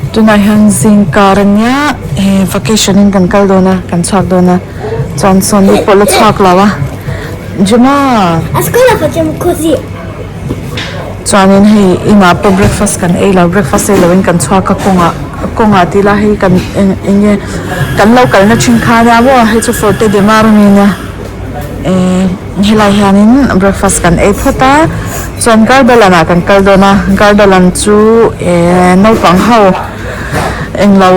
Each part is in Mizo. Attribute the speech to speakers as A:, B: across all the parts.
A: Tunah hian zingkar ania eh vacation in kan kal dawn a kan chhuak dawn a chuan sawn ni pawh la chhuak lo a Gemma chuanin hei inah pawh breakfast kan ei lo breakfast ei loin kan chhuak a kawngah kawngah tih lah hei kan eng eng nge kan lo kalna thin kha ania maw hei chu Forte de Mar a ni nia. Ehh helai hianin breakfast kan ei phawt a chuan garden ah kan kal dawn a garden chu ehh naupang ho englo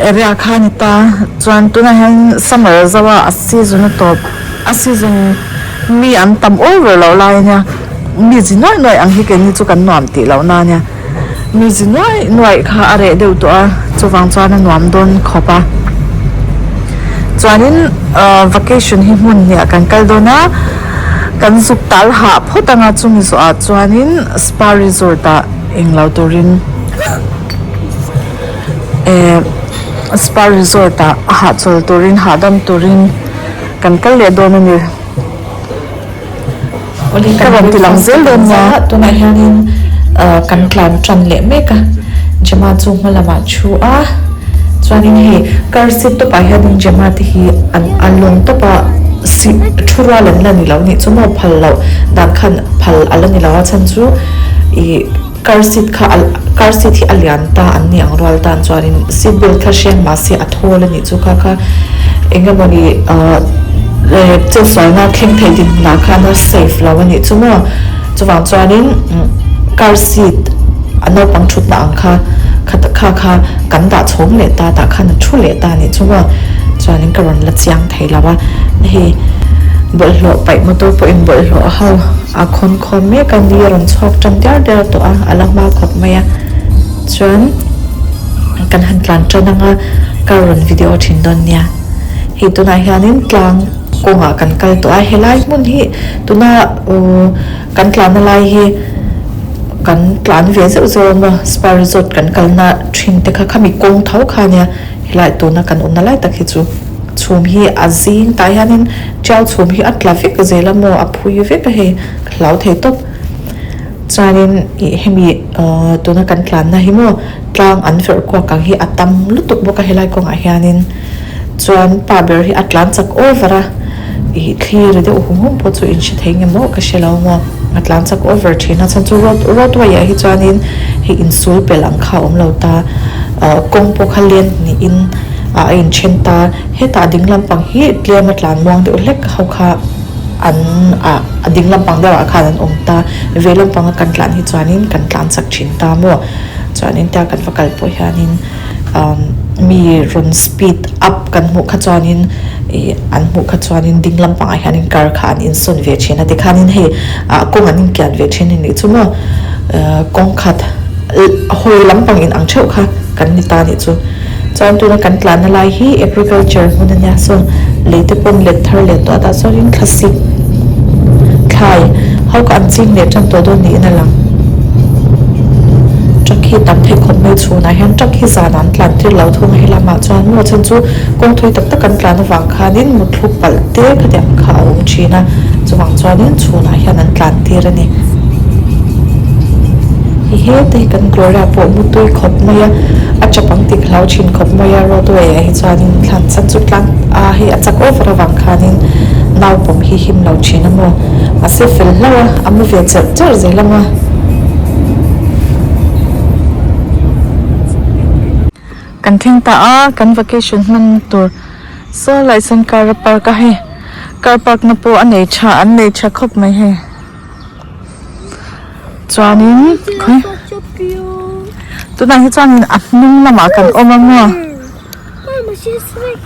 A: area kha a ni ta chuan tunah hian summer a zo a a season a tawp a season mi an tam over loh lai ania mi zi nuaih nuaih ang hi keini chu kan nuam tih loh na ania mi zi nuaih nuaih kha a reh deuh tawh a chuvang chuan a nuam dawn khawp a chuanin ahh vacation hi hmun hniah kan kal dawn a kan zuk tal hah phawt ang a chumi zawhah chuanin spa resort ah englo turin eh spa resort ah a hahchawl turin hahdam turin kan kal leh dawn a ni. Ka rawn ti lang zel dawn nia.
B: Tunah hianin kan tlan tan leh mek a, Gemma chu hma lamah thu a, chuanin hei car seat tawpah hianin Gemma te hi an a lawng tawp a, seat thu rual an la ni lo nih chu maw phal loh dan khan phal a la ni lo a chhan chu ih car seat kha car seat hi a lian ta an ni ang rual tan chuanin seat belt kha hreng mahse a thawl a nih chu kha kha eng emawni ahh chetsualna thleng thei dinhmunah khan a safe lo a nih chu maw chuvang chuanin car seat a naupang thutna ang kha kha kha kan dah chhawng leh ta tah khan a thu leh ta a nih chu maw chuanin ka rawn la chiang thei lo a hei bawlhhlawh paih motor pawhin bawlhhlawh ho. A khawn khawm mek a ni a rawn chhuak tan diar diar tawh a a la hma khawp mai a chuan kan han tlan tan ang a car rawn video thin dawn nia hei tunah hianin tlang kawngah kan kal tawh a helai hmun hi tuna uhh kan tlanna lai hi kan tlan ve zeuh zeuh a maw spa resort kan kalna thin te kha khami kawng tho kha ania helai tuna kan awmna lai tak hi chu. Chhum hi a zing tah hianin tiau chhum hi a tla vek zel a maw a phui vek a hei ka hlau thei tawp chuanin ih hemi ahh tuna kan tlanna hi maw tlang an verh kuak ang hi a tam lutuk bawk a helai kawngah hianin chuan pa ber hi a tlan chak over a ih thli ri deuh hum hum pawh chu in hre thei nge maw ka hre lo maw a tlan chak over thin a chhan chu road roadway ah hi chuanin hei insul pelh ang kha a awm lo ta ahh kawng pawh kha lane niin. ah a inthen ta hetah ding lampang hi tlem a tlan muang deuh hlek ho kha an ah a ding lampang deuh ah khan an awm ta ve lampang a kan tlan hi chuanin kan tlan chak thin ta maw chuanin tia kan va kal pawh hianin umm mi rawn speed up kan hmuh kha chuanin ih an hmuh kha chuanin ding lampang ah hianin car kha an insawn ve thin a tikhanin hei ah kawng an inkian ve thin a nih chu maw kawng khat hawi lampang in ang theuh kha kan ni ta a nih chu. Chuan tuna kan tlanna lai hi agriculture hmun a nia sawn lei te pawn let thar leh tawh a tah chuanin thlasik thlai ho kha an ching leh tan tawh dawn niin a lang. Truck hi tam thei khawp mai chhunah hian truck hi zanah an tlan tir lo thung a helamah chuan maw chhan chu kawng thui tak tak an tlan avang khanin muthluk palh te khatiang kha a awm thin a chuvang chuanin chhunah hian an tlan tir a ni. Hei hete hi kan Gloria pawh mutui khawp mai a, a chap ang tih ka hlau thin khawp mai a, roadway ah hi chuanin thlan chan chu tlang a hei a chak over avang khanin naupawm hi him lo thin a maw mahse fel hlauh a, a mu ve cherh cherh zel ang a.
A: Kan thleng ta a, kan vacation hman tur saw lai sawn car a park a hei car park na pawh a nei tha an nei tha khawp mai hei. Chuanin khawi tunah hi chuanin a hnung lamah kan awm a maw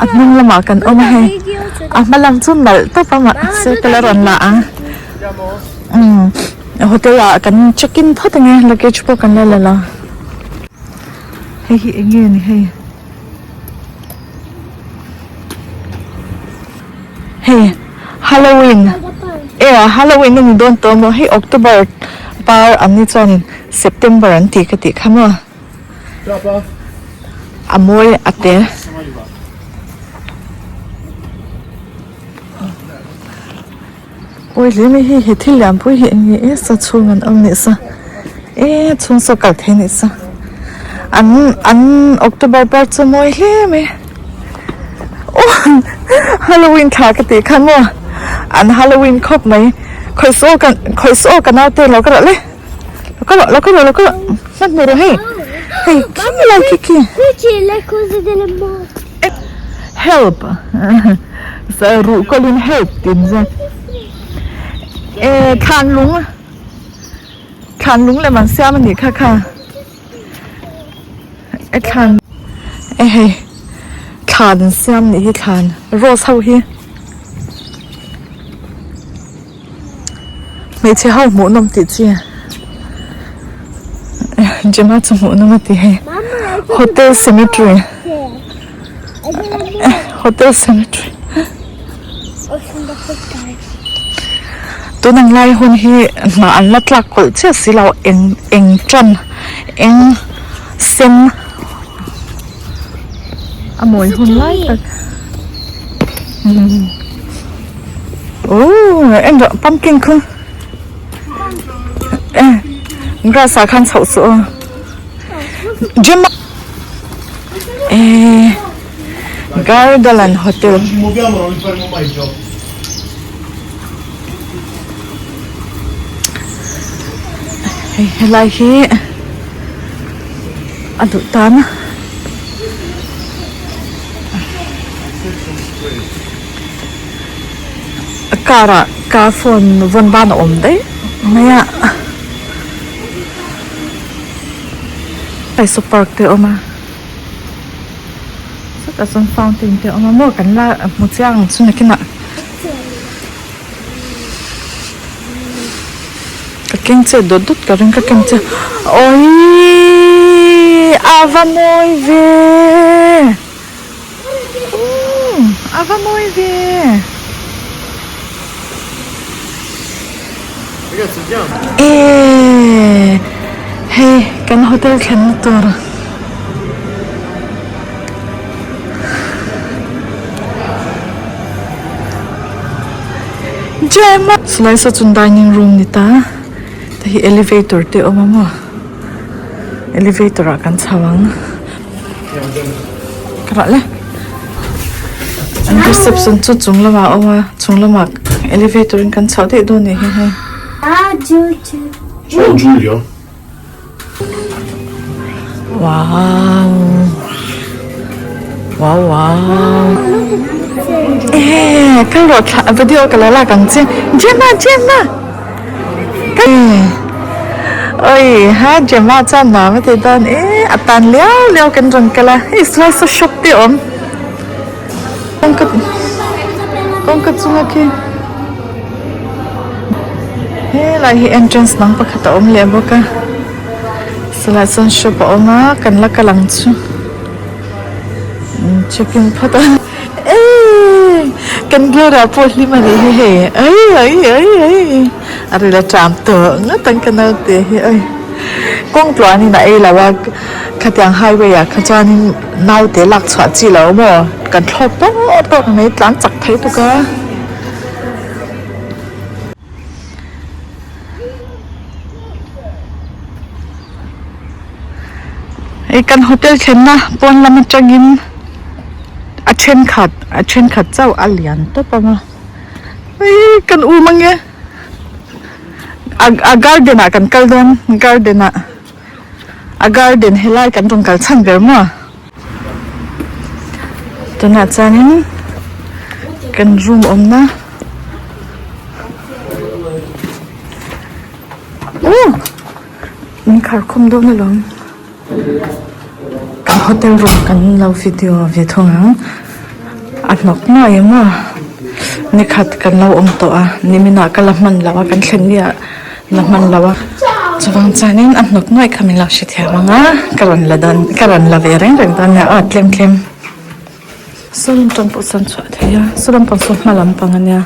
A: a hnung lamah kan awm a hei a hma lam chu nalh tawp a mahse ka la rawn la ang umm hotel ah kan check in phawt ang e luggage pawh kan la la lo hei hi eng nge ni hei hei halloween e a halloween a ni dawn tawh maw hei october par an ni chuanin september an tih ka tih kha maw a mawi a te. Awi hle mai hei he thil lian pui hi eng nge e sa chhung an awm nih sa e chhung saw kal thei nih sa. An an October par chu mawi hle mai aw Halloween thla ka tih khan maw an Halloween khawp mai khawi saw kan khawi saw ka naute lo ka rawh le lo ka rawh lo ka rawh lo ka rawh hmanhmawh rawh hei hei khi lai khi khi help ruh kawlin help tih an ziak eh thlan lung thlan lung lem an siam a nih kha kha. E thlan e hei thlan an siam nih hi thlan rose ho hi hmeichhe ho hmuh nawm tih chi Gemma chu hmuh nawm a ti hei hotel cemetery hotel cemetery tun ang lai hun hi hnah an la tlak kawlh chiah si lo eng eng tan eng sen a mawi hun lai tak ooh en rawh pumpkin khu e grass ah khan chhoh suh aw Gemma eh Gardaland Hotel. Hei helai hi a duh tan a. Car ah car phone vawn ban a awm daih mai a. Hei park te a awm a. Sawtah chuan fountain te a awm a maw kan la hmu chiang ang chu nakinah ka keng che dawt dawt ka ring ka keng che awii a va mawi ve umm a va mawi ve. Eee hei kan hotel thlenna tur Gemma chulai saw chuan dining room ni ta hei hi elevator te a awm a maw elevator ah kan chho ang. Ka rah le an reception chu chung lamah a awm a chung lamah elevator in kan chhoh daih dawn nih hi hei.
C: Ciao Giulio.
A: Wow wow wow eh ka rawh thla video ka la lak ang che Gemma Gemma Oi ha Gemma chuan nuam a ti dawn e a tan liau liau kan rawn kal a hei slice a shop te a awm kawngka kawngka chunga khi helai hi entrance dang pakhat a awm leh bawk a silai chuan shop a awm a kan la kal ang chu check in phawt a eii kan Gloria pawh hlim a nih hi hei ai ai ai ai a ril a ṭam tawh ngawt ang ka naute hi oi kawng tluanin a ei lo a khatiang highway ah kha chuanin naute lak chhuah chi lo maw kan thlawk tawk tawk mai tlan chak thei tuk a. Hei kan hotel thlenna pawn lam atangin a thenkhat a thenkhat chauh a lian tawp ang a hei kan um ange a a garden ah kan kal dawn garden ah a garden helai kan rawn kal chhan ber maw. Tunah chuanin kan room awmna oh min khar khawm dawn alawm kan hotel room kan lo video ve thung ang a hnawk nuai em a nikhat kan lo awm tawh a niminah ka la hman lo a kan thlen ni ah. La hman lo a, chuvang chuanin a hnawk nuaih kha min lo hrethiam ang a, ka rawn la dawn ka rawn la ve reng reng dawn nia aw tlem tlem. Saw lam tang pawh sawn chhuah theih a, saw lam pang saw hma lam pang a nia.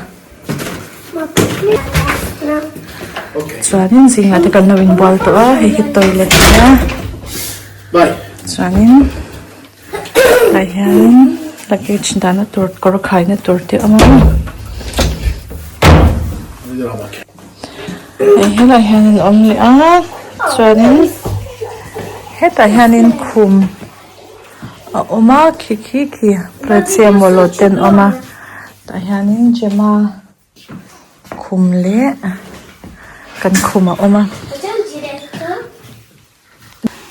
A: Chuanin zingah te kan lo inbual tawh a, hei hi toilet a nia. Chuanin tah hianin luggage dahna tur kawr khaina tur te a awm a. Hei helaiah hian an awm leh a chuanin Hetah hianin khum a awm a khi khi khi preziemawlaw te an awm a tah hianin Gemma khum leh kan khum a awm a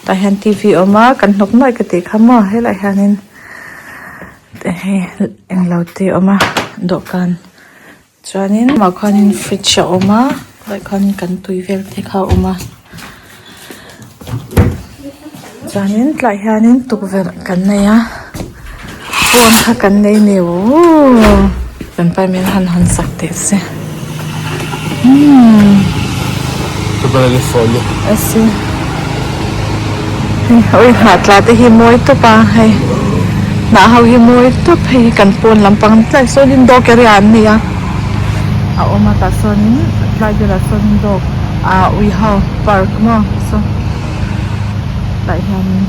A: tah hian t v a awm a kan hnawk nuaih ka tih kha maw helaiah hianin hei englo te a awm a dawhkan. Chuanin mah khuanin fridge a awm a tilai khuanin kan tui vel te kha a awm a chuanin tlaiah hianin tukverh kan nei a pawn kha kan nei ni uuh kan pa in min han hawn sak teh se umm hei hnah tla te hi mawi tawp a hei hnah ho hi mawi tawp hei hi kan pawn lampang tlai sawnin dog area an nei a a awm a tah sawnin tlai velah sawnin dog ah ui ho park maw saw tlai hianin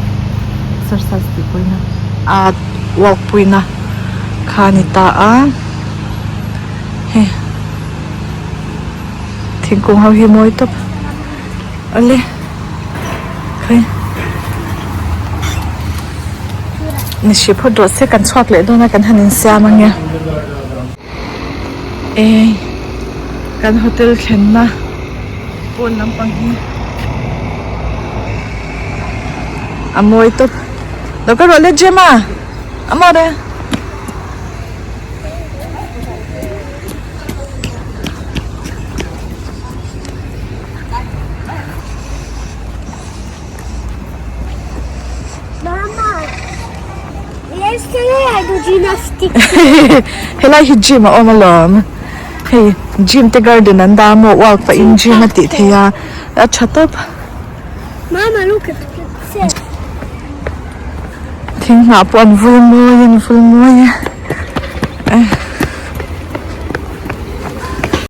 A: exercise tih puina ah walk puina kha a ni ta a hei. Thingkung ho hi mawi tawp awle khai ni hri phawt rawh se kan chhuak leh dawn a kan han insiam ange e kan hotel thlenna pawn lampang hi a mawi tawp lo kal rawh le Gemma amore. Helai hi gym a awm alawm hei gym te garden an dah a maw walk pah in gym a tih theih a a tha tawp thing hnah pawh an vul mawi an vul mawi a.